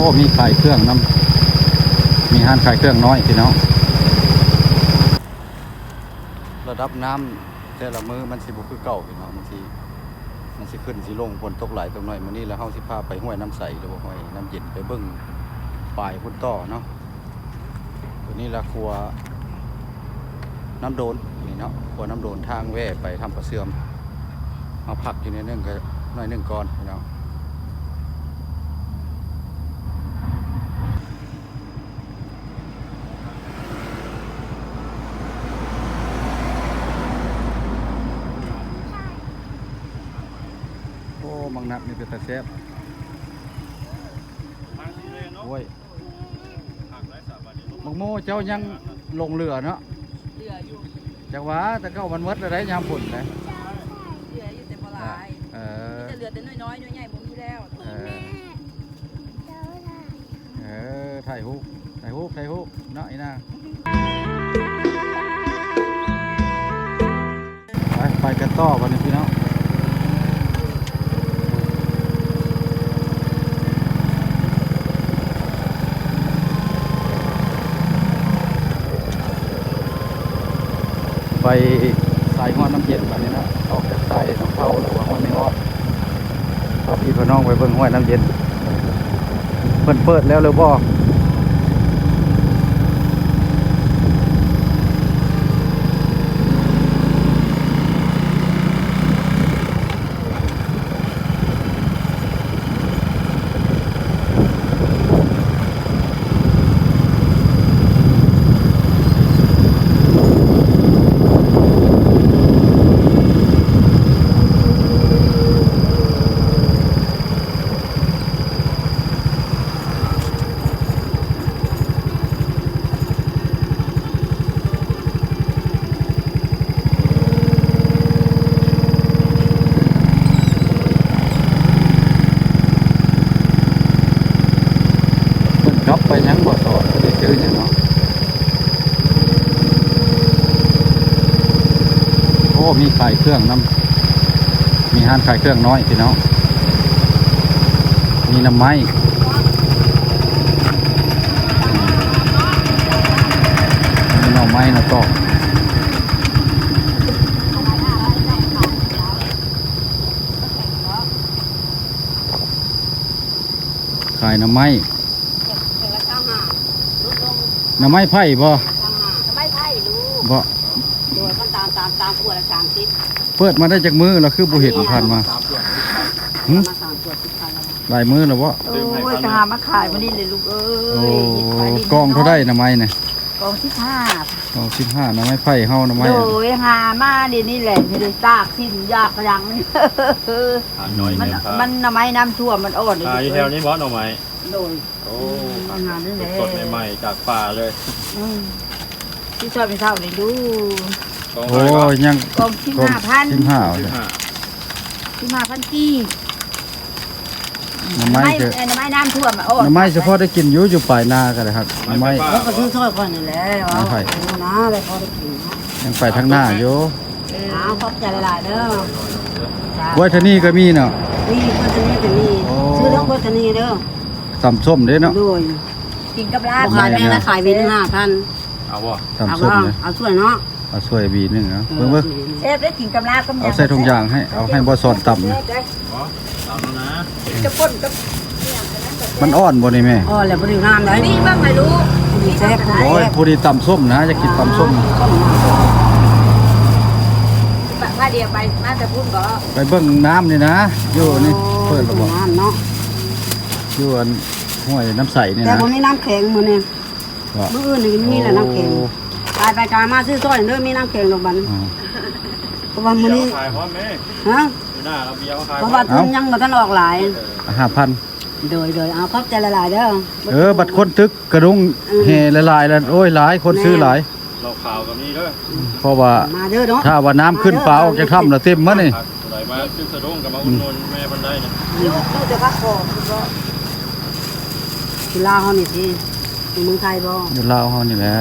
ໂອ້ ມີຂາຍເຄື່ອງນຳ ມີຮ້ານຂາຍເຄື່ອງນ້ອຍພີ່ນ້ອງ. ລະດັບນ້ຳແຕ່ລະມື້ມັນຊິບໍ່ຄືເກົ່າພີ່ນ້ອງ ມັນຊິ ມັນຊິຂຶ້ນຊິລົງ ຝົນຕົກຫຼາຍຕົກໜ້ອຍ. ມື້ນີ້ລະເຮົາຊິພາໄປຫ້ວຍນ້ຳໃສ ຫຼືວ່າຫ້ວຍນ້ຳເຢັນ ໄປເບິ່ງປາຍພຸ້ນຕໍ່ເນາະ. ຕົວນີ້ລະຂົວນ້ຳໂດນນີ້ເນາະ ຂົວນ້ຳໂດນ ທາງແວ່ໄປຖ້ຳປາເຊື່ອມ. ມາພັກຢູ່ໜ້ອຍໜຶ່ງ ກໍໜ້ອຍໜຶ່ງກ່ອນພີ່ນ້ອງ. ໂອ້ ໝາກນັດນີ້ເປັນຕາແຊບ. ໂອ້ຍ ໝາກໂມເຈົ້າຍັງຫຼົງເຫຼືອເນາະ? ເຫຼືອຢູ່. ຈັກວ່າແຕ່ເກົ່າມັນໝົດແລ້ວໄດ໋ ຍາມຝົນໄດ໋. ເຫຼືອຢູ່ແຕ່ບໍ່ຫຼາຍ. ເອີ ມີແຕ່ເຫຼືອແຕ່ນ້ອຍໆ ໜ່ວຍໃຫຍ່ບໍ່ມີແລ້ວ. ເອີ ເອີ ຖ່າຍຮູບ ຖ່າຍຮູບ ຖ່າຍຮູບເນາະ ອີນາງ. ໄປ ໄປກັນຕໍ່ບັດນີ້ພີ່ນ້ອງ. ໄປສາຍຮອດນ້ຳເຢັນບັດນີ້ເນາະ ອອກຈາກສາຍນ້ຳເຊົາ ຫຼືວ່າຫ້ວຍແມ່ອອດ ພາພີ່ພານ້ອງໄປເບິ່ງຫ້ວຍນ້ຳເຢັນ ເພິ່ນເປີດແລ້ວຫຼືບໍ່. ເພິ່ນກັບໄປຫຍັງບໍ່ ສອນ ບໍ່ໄດ້ຈື່ຫຍັງເນາະ. ໂອ້ ມີຂາຍເຄື່ອງນຳ ມີຮ້ານຂາຍເຄື່ອງນ້ອຍພີ່ນ້ອງ. ມີໜໍ່ໄມ້ ມີໜໍ່ໄມ້ ໜໍ່ຕອກ ຂາຍໜໍ່ໄມ້. ເຖິງລະຊາວຫ້າ ຫຼຸດລົງ ໜໍ່ໄມ້ໄຜ່ບໍ່? ຊາວຫ້າ ໜໍ່ໄມ້ໄຜ່ລູກ ບໍ່ ໂດຍ ຄັນຕາມ ຕາມ ຕາມຂວດລະສາມສິບ. ເປີດມາໄດ້ຈັກມື້ແລ້ວ ຄືບໍ່ເຫັນຜ່ານມາ? ຫຶ? ມາສາມຂວດສິບພັນແລ້ວ. ຫຼາຍມື້ແລ້ວບໍ່? ໂອ້ຍ ຈະຫາມາຂາຍມື້ນີ້ແຫຼະລູກເອີຍ. ໂອ້ ເຮັດໄປນີ້ ກອງເທົ່າໃດໜໍ່ໄມ້ນະ? ກອງສິບຫ້າ ກອງສິບຫ້າ ໜໍ່ໄມ້ໄຜ່ເຮົາ ໜໍ່ໄມ້ ໂດຍ ຫາມາດຽວນີ້ແຫຼະ ຊິໄດ້ຕາກຖິ້ມຢາກກະຍັງ. ມັນ ມັນໜໍ່ໄມ້ນ້ຳຖ້ວມ ມັນອ່ອນ. ຂາຍຢູ່ແຖວນີ້ບໍ່ໜໍ່ໄມ້? ໂດຍ. ໂອ້ ອືມ ຫານີ້ແຫຼະ ສົດໆ ໃໝ່ໆ ຈາກປ່າເລີຍ. ອືມ ຊິຊອດໄປເຊົ້ານີ້ດູ. ໂອ້ຍ ຍັງ ກອງສິບຫ້າພັນ ສິບຫ້າ ສິບຫ້າ ສິບຫ້າພັນກີບ. ໜໍ່ໄມ້ ໜໍ່ໄມ້ ເອີ ໜໍ່ໄມ້ນ້ຳຖ້ວມ ໂອ້ ໜໍ່ໄມ້ສະເພາະໄດ້ກິນຢູ່ ຢູ່ປາຍນາກໍໄດ້ຄັກ ໜໍ່ໄມ້ ແລ້ວກໍຊື້ຊ່ອຍຂ້ອຍນີ້ແຫຼະ. ໄມ້ໄຜ່ ເອົານາ ແລ້ວພໍໄດ້ກິນເນາະ ຍັງໄປທາງໜ້າຢູ່. ເອີ ເອົາ ຂອບໃຈຫຼາຍໆ ເດີ. ກ້ວຍທະນີກໍມີເນາະ? ມີ ກ້ວຍທະນີກໍມີ. ໂອ້ ຊື້ເດີ ກ້ວຍທະນີເດີ. ຕຳສົ້ມເດ້ເນາະ? ໂດຍ. ກິນກັບລາບ ບໍ່ຂາຍແມ່ນ ຂາຍຫວີໜຶ່ງຫ້າພັນ. ເອົາບໍ່? ຕຳສົ້ມເດ້. ເອົາ ເອົາຖ້ວຍເນາະ ເອົາຖ້ວຍຫວີໜຶ່ງເນາະ. ເອີ ເບິ່ງ ເບິ່ງ ແຊບເດ້ ກິນກັບລາບກັບ ເອົາໃສ່ຖົງຢາງໃຫ້ ເອົາໃຫ້ບໍ່ສອນຕຳເດ້. ບໍ່ ຕຳແລ້ວນະ ຈະປົ່ນກັບ ມັນອ່ອນບໍ່ນີ້ແມ່? ອ່ອນແລ້ວ ບໍ່ໄດ້ງາມໃດ໋. ນີ້ເບິ່ງໃຫ້ລູກ ນີ້ແຊບ. ໂອ້ຍ ຜູ້ດີຕຳສົ້ມນະ ຢາກກິນຕຳສົ້ມ. ພາດຽວໄປ ມາແຕ່ພຸ້ນບໍ່? ໄປເບິ່ງນ້ຳນີ້ນະ ຢູ່ນີ້. ໂອ້ ເປີດແລ້ວບໍ່? ນ້ຳເນາະ ຢູ່ອັນ ຫ້ວຍນ້ຳໃສນີ້ນະ ແຕ່ບໍ່ມີນ້ຳແຂງມື້ນີ້. ມື້ອື່ນນີ້ມີແລ້ວນ້ຳແຂງ. ໂອ້ ໄປໆ ກະມາຊື້ຊ່ອຍເດີ ມີນ້ຳແຂງດອກບັດ. ເພາະວ່າມື້ນີ້ ເອົາຂາຍພ້ອມແມ່. ຮະ? ຢູ່ໜ້າເອົາເບຍມາຂາຍ ເພາະວ່າ ເອົ້າ ທຶນຍັງບໍ່ທັນອອກຫຼາຍ. ຫ້າພັນ. ໂດຍໆ ເອົາ ຂອບໃຈຫຼາຍໆ ເດີ. ເອີ ບັດຄົນຕຶກກະດຸງ ອືມ ແຫ່ຫຼາຍໆ ແລ້ວ ໂອ້ຍ ຫຼາຍ ຄົນຊື້ຫຼາຍ. ແມ່ນ ເຫຼົ້າຂາວກໍມີເດີ. ເພາະວ່າ ມາເດີເນາະ ຖ້າວ່ານ້ຳຂຶ້ນ ມາເດີ ປາອອກຈາກຖ້ຳລະເຕັມໝົດນີ້. ຜູ້ໃດມາຊື້ສະດຸ້ງກໍມາອຸດໜູນ ອືມ ແມ່ເພິ່ນໄດ້ນີ້. ຢູ່ ຢູ່ແຕ່ພາກຂອງ ຢູ່ລາວເຮົານີ້ຕິ? ຢູ່ເມືອງໄທບໍ່? ຢູ່ລາວເຮົານີ້ແຫຼະ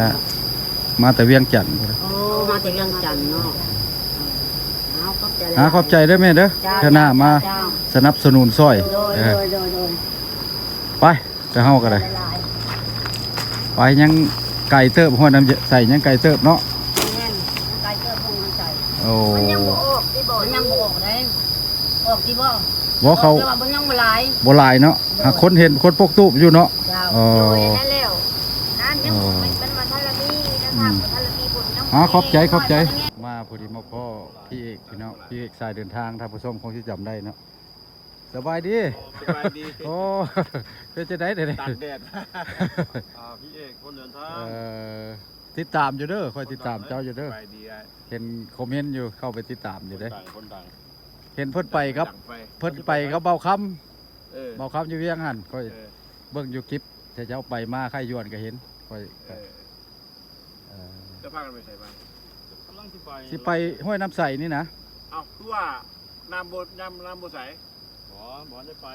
ມາແຕ່ວຽງຈັນພຸ້ນ. ໂອ້ ມາແຕ່ວຽງຈັນເນາະ. ເອົາ ຂອບໃຈຫຼາຍໆ ອ່າ ຂອບໃຈເດີແມ່ເດີ. ເຈົ້າ ເທື່ອໜ້າມາ ເຈົ້າ ສະໜັບສະໜູນຊ່ອຍ. ໂດຍ ເອີ ໂດຍໆ ໄປ. ແຕ່ເຮົາກໍໄດ້ ຫຼາຍໆ ໄປຍັງໄກເຕີບ ຫ້ວຍນ້ຳໃສຍັງໄກເຕີບເນາະ. ແມ່ນ ຍັງໄກເຕີບ ຫ້ວຍນ້ຳໃສ. ໂອ້ ມັນຍັງບໍ່ອອກຕິບໍ່? ມັນຍັງບໍ່ອອກເດ້. ອອກຕິບໍ່? ບໍ່ ເຂົາ ອອກແຕ່ວ່າມັນຍັງບໍ່ຫຼາຍ ບໍ່ຫຼາຍເນາະ. ໂດຍ ຫາຄົນເຫັນ ຄົນປົກຕູບຢູ່ເນາະ. ເຈົ້າ ເອີ ໂດຍ ນັ້ນແລ້ວ ນັ້ນຍັງ ເອີ ມັນ ມັນບໍ່ທັນລະມີນະ ອືມ ທາງບໍ່ທັນລະມີ ບໍ່ທັນລະມີ. ອ່າ ຂອບໃຈ ຂອບໃຈ. ມາພໍດີມາພໍ້ພີ່ເອກ ພີ່ນ້ອງ ພີ່ເອກສາຍເດີນທາງ ທ່ານຜູ້ຊົມຄົງຊິຈຳໄດ້ເນາະ. ສະບາຍດີ. ໂອ້ ສະບາຍດີ. ໂອ້ ເປັນຈັ່ງໃດເດ? ຕາກແດດ. ອ່າ ພີ່ເອກຄົນເດີນທາງ. ເອີ ຕິດຕາມຢູ່ເດີ ຂ້ອຍຕິດຕາມເຈົ້າຢູ່ເດີ. ສະບາຍດີອ້າຍ. ເຫັນຄອມເມັນຢູ່ ເຂົ້າໄປຕິດຕາມຢູ່ເດີ. ຄົນດັງ ຄົນດັງ. ເຫັນເພິ່ນໄປກັບ ເພິ່ນໄປກັບບ່າວຄຳ. ເອີ ບ່າວຄຳຢູ່ວຽງຫັ້ນ ຂ້ອຍ ເອີ ເບິ່ງຢູ່ຄລິບ ເຈົ້າໄປມາໄຄຢວນກໍເຫັນ ຂ້ອຍ ເອີ ເອີ ຈະພາກັນໄປໃສບ້າງ? ກຳລັງຊິໄປ ຊິໄປຫ້ວຍນ້ຳໃສນີ້ນະ. ເອົ້າ ຄືວ່ານ້ຳບໍ່ ນ້ຳ ນ້ຳບໍ່ໃສ? ບໍ່ ບໍ່ໄດ້ໄປ.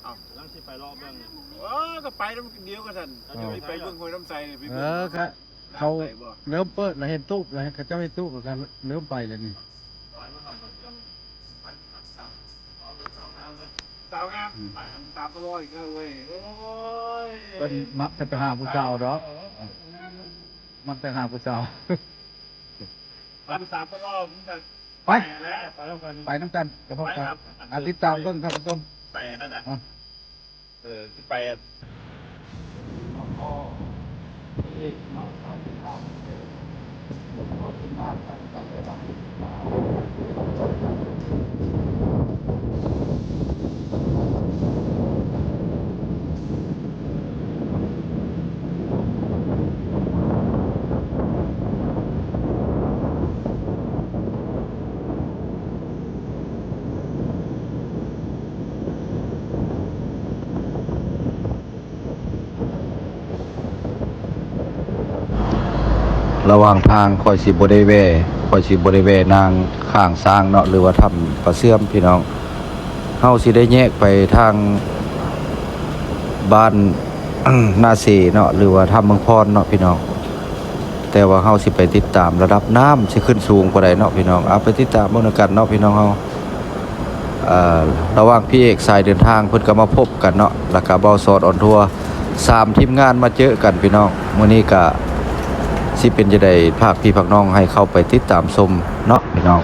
ເອົ້າ ກຳລັງຊິໄປເລາະເບິ່ງ. ເອີ ກໍໄປນຳດຽວກັນຊັ້ນ. ເອີ ຊິໄປເບິ່ງຫ້ວຍນ້ຳໃສນີ້ ໄປເບິ່ງ. ເອີ ກະເຂົາເລີ່ມເປີດແລ້ວ ເຫັນຕູບແລ້ວ ເຂົາເຈົ້າເຫັນຕູບແລ້ວ ກະເລີ່ມໄປແລ້ວນີ້. ສາວງາມ ອືມ ຕາມຕະຫຼອດອີກແລ້ວເວີຍ. ໂອ້ຍ ເພິ່ນມັກແຕ່ໄປຫາຜູ້ສາວດອກ ມັກແຕ່ຫາຜູ້ສາວ. ຕາມສາມຕະຫຼອດ ໄປ ໄປນຳກັນ ໄປນຳກັນ ໄປນຳກັນ ກະພໍກັນ. ໄປ ອ່າ ຕິດຕາມເບິ່ງ ທ່ານຜູ້ຊົມ ໄປນັ້ນນະ. ເອີ ສິບແປດ. ລະຫວ່າງທາງຂ້ອຍຊິບໍ່ໄດ້ແວ່ ຂ້ອຍຊິບໍ່ໄດ້ແວ່ນາງຂ້າງຊ້າງເນາະ ຫຼືວ່າຖ້ຳປາເຊື່ອມພີ່ນ້ອງ. ເຮົາຊິໄດ້ແຍກໄປທາງບ້ານນາເຊເນາະ ຫຼືວ່າຖ້ຳເມືອງພອນເນາະພີ່ນ້ອງ. ແຕ່ວ່າເຮົາຊິໄປຕິດຕາມລະດັບນ້ຳຊິຂຶ້ນສູງປານໃດເນາະພີ່ນ້ອງ. ເອົາ ໄປຕິດຕາມເບິ່ງນຳກັນເນາະພີ່ນ້ອງເຮົາ. ເອີ ລະຫວ່າງພີ່ເອກສາຍເດີນທາງເພິ່ນກໍມາພົບກັນເນາະ ແລ້ວກໍເບົາຊອດອອນທົວ ສາມທີມງານມາເຈີກັນພີ່ນ້ອງ. ມື້ນີ້ກໍຊິເປັນຈັ່ງໃດ ຝາກພີ່ຝາກນ້ອງໃຫ້ເຂົ້າໄປຕິດຕາມຊົມເນາະພີ່ນ້ອງ.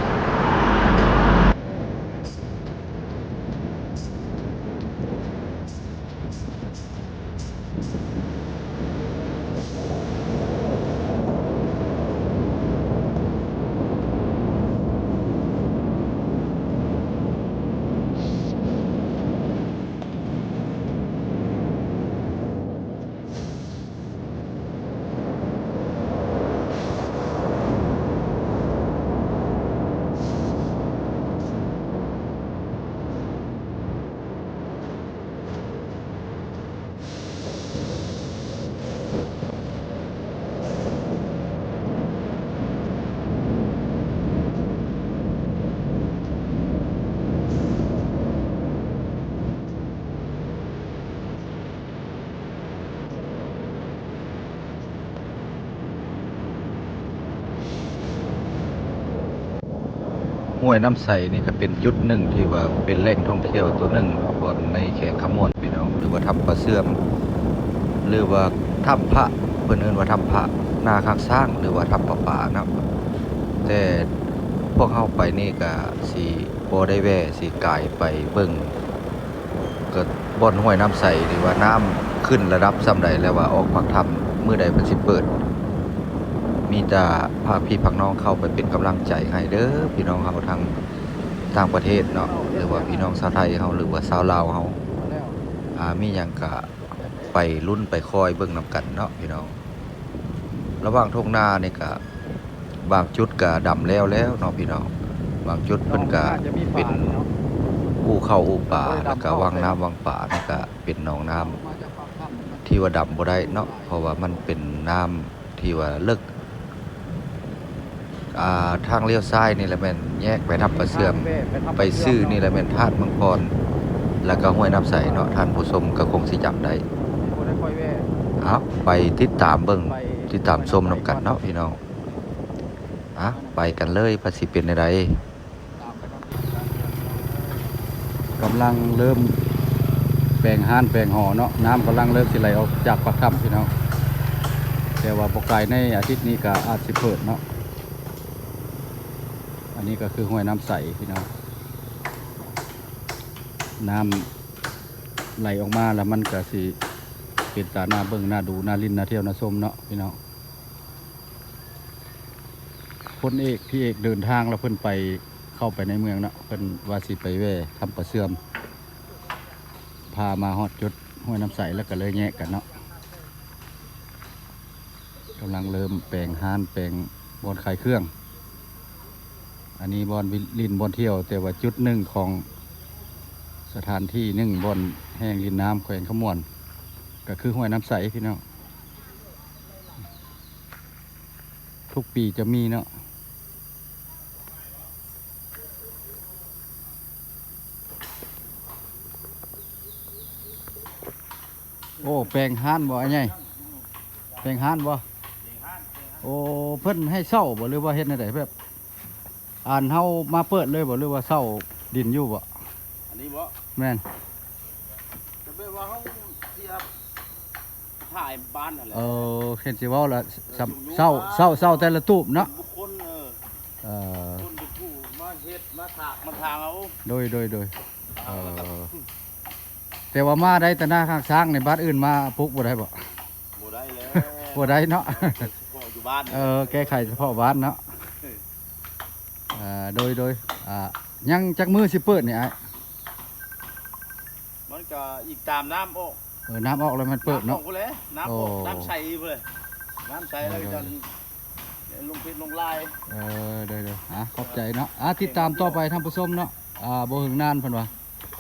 ຫ້ວຍນ້ຳໃສນີ້ກໍເປັນຈຸດໜຶ່ງທີ່ວ່າເປັນແຫຼ່ງທ່ອງທ່ຽວຕົວໜຶ່ງເນາະ ບ່ອນໃນແຂວງຄຳມ່ວນພີ່ນ້ອງ ຫຼືວ່າຖ້ຳປາເຊື່ອມ ຫຼືວ່າຖ້ຳພະ ເພິ່ນເອີ້ນວ່າຖ້ຳພະ ໜ້າຄາກຊ້າງ ຫຼືວ່າຖ້ຳປະປາເນາະ. ແຕ່ພວກເຮົາໄປນີ້ກະຊິບໍ່ໄດ້ແວ່ ຊິກາຍໄປເບິ່ງ ກໍບ່ອນຫ້ວຍນ້ຳໃສ ຫຼືວ່ານ້ຳຂຶ້ນລະດັບສ່ຳໃດ ແລ້ວວ່າອອກປາກຖ້ຳ ມື້ໃດເພິ່ນຊິເປີດ. ມີແຕ່ຝາກພີ່ຝາກນ້ອງເຂົ້າໄປເປັນກຳລັງໃຈໃຫ້ເດີ ພີ່ນ້ອງເຮົາທາງຕ່າງປະເທດເນາະ ຫຼືວ່າພີ່ນ້ອງຊາວໄທເຮົາ ຫຼືວ່າຊາວລາວເຮົາ ອ່າ ມີຫຍັງກະໄປລຸ້ນໄປຄອຍເບິ່ງນຳກັນເນາະພີ່ນ້ອງ. ລະຫວ່າງທົ່ງນານີ້ກະ ບາງຈຸດກະດຳແລ້ວແລ້ວເນາະພີ່ນ້ອງ. ບາງຈຸດເພິ່ນກະເປັນອູ່ເຂົ້າອູ່ປາ ແລ້ວກະວັງນ້ຳວັງປາ ແລ້ວກະເປັນໜອງນ້ຳທີ່ວ່າດຳບໍ່ໄດ້ເນາະ ເພາະວ່າມັນເປັນນ້ຳທີ່ວ່າເລິກ. ອ່າ ທາງລ້ຽວຊ້າຍນີ້ລະແມ່ນແຍກໄປຖ້ຳປາເຊື່ອມ ໄປຊື່ນີ້ລະແມ່ນທາດເມືອງພອນ ແລ້ວກະຫ້ວຍນ້ຳໃສເນາະ. ທ່ານຜູ້ຊົມກະຄົງຊິຈຳໄດ້. ເອົາ ໄປຕິດຕາມເບິ່ງ ຕິດຕາມຊົມນຳກັນເນາະພີ່ນ້ອງ. ອ່ະ ໄປກັນເລີຍ ວ່າຊິເປັນແນວໃດ. ກຳລັງເລີ່ມ ແປງຮ້ານແປງຫໍເນາະ ນ້ຳກຳລັງເລີ່ມຊິໄຫຼອອກຈາກປາກຖ້ຳພີ່ນ້ອງ ແຕ່ວ່າບໍ່ກາຍໃນອາທິດນີ້ກະອາດຊິເປີດເນາະ. ອັນນີ້ກະຄືຫ້ວຍນ້ຳໃສພີ່ນ້ອງ ນ້ຳໄຫຼອອກມາແລ້ວມັນກະຊິເປັນຕາໜ້າເບິ່ງ ໜ້າດູ ໜ້າຫຼິ້ນ ໜ້າທ່ຽວ ໜ້າຊົມເນາະພີ່ນ້ອງ. ພົນເອກ ພີ່ເອກເດີນທາງແລ້ວເພິ່ນໄປ ເຂົ້າໄປໃນເມືອງເນາະ ເພິ່ນວ່າຊິໄປແວ່ຖ້ຳປາເຊື່ອມ ພາມາຮອດຈຸດຫ້ວຍນ້ຳໃສແລ້ວກະເລີຍແຍກກັນເນາະ. ກຳລັງເລີ່ມແປງຮ້ານແປງບ່ອນຂາຍເຄື່ອງ ອັນນີ້ບ່ອນຫຼິ້ນບ່ອນທ່ຽວ ແຕ່ວ່າຈຸດໜຶ່ງຂອງສະຖານທີ່ໜຶ່ງ ບ່ອນແຮ່ງຫຼິ້ນນ້ຳແຂວງຄຳມ່ວນ ກະຄືຫ້ວຍນ້ຳໃສພີ່ນ້ອງ. ທຸກປີຈະມີເນາະ. ໂອ້ ແປງຮ້ານບໍ່ອ້າຍໃຫຍ່? ແປງຮ້ານບໍ່? ໂອ້ ເພິ່ນໃຫ້ເຊົ່າບໍ່ ຫຼືວ່າເຮັດແນວໃດ? ແບບ ອັນເຮົາມາເປີດເລີຍບໍ່ ຫຼືວ່າເຊົ່າດິນຢູ່ບໍ່? ອັນນີ້ບໍ່? ແມ່ນ ກະແບບວ່າເຮົາເສຍ ຖ່າຍບ້ານຫັ້ນແຫຼະ. ເອີ ເຫັນຊິເວົ້າລະ ເອີ ເຊົ່າ ເຊົ່າ ເຊົ່າແຕ່ລະຕູບເນາະ ບຸກຄົນ ເອີ ເອີ ຄົນເປັນຜູ້ມາເຮັດມາຖາກມາທາງເອົາ. ໂດຍ ໂດຍ ໂດຍ ເອີ ແຕ່ວ່າມາໄດ້ແຕ່ໜ້າຂ້າງຊ້າງໃນບ້ານອື່ນມາປຸກບໍ່ໄດ້ບໍ່? ບໍ່ໄດ້ແລ້ວ ບໍ່ໄດ້ເນາະ ເອີ ເພາະຢູ່ບ້ານ ເອີ ແກ້ໄຂສະເພາະບ້ານເນາະ. ເອີ ໂດຍ ໂດຍ ອ່າ ຍັງຈັກມື້ຊິເປີດນີ້ອ້າຍ? ມັນກະອີງຕາມນ້ຳອອກ ເອີ ນ້ຳອອກແລ້ວມັນເປີດເນາະ ນ້ຳອອກພຸ້ນແຫຼະ ນ້ຳອອກ ໂອ້ ນ້ຳໃສພຸ້ນແຫຼະ ນ້ຳໃສແລ້ວຈັ່ງລົງເຟສລົງລາຍ. ເອີ ໂດຍໆ ອ່າ ຂອບໃຈເນາະ ອ່າ ຕິດຕາມຕໍ່ໄປທ່ານຜູ້ຊົມເນາະ ອ່າ ບໍ່ເຫິງນານເພິ່ນວ່າ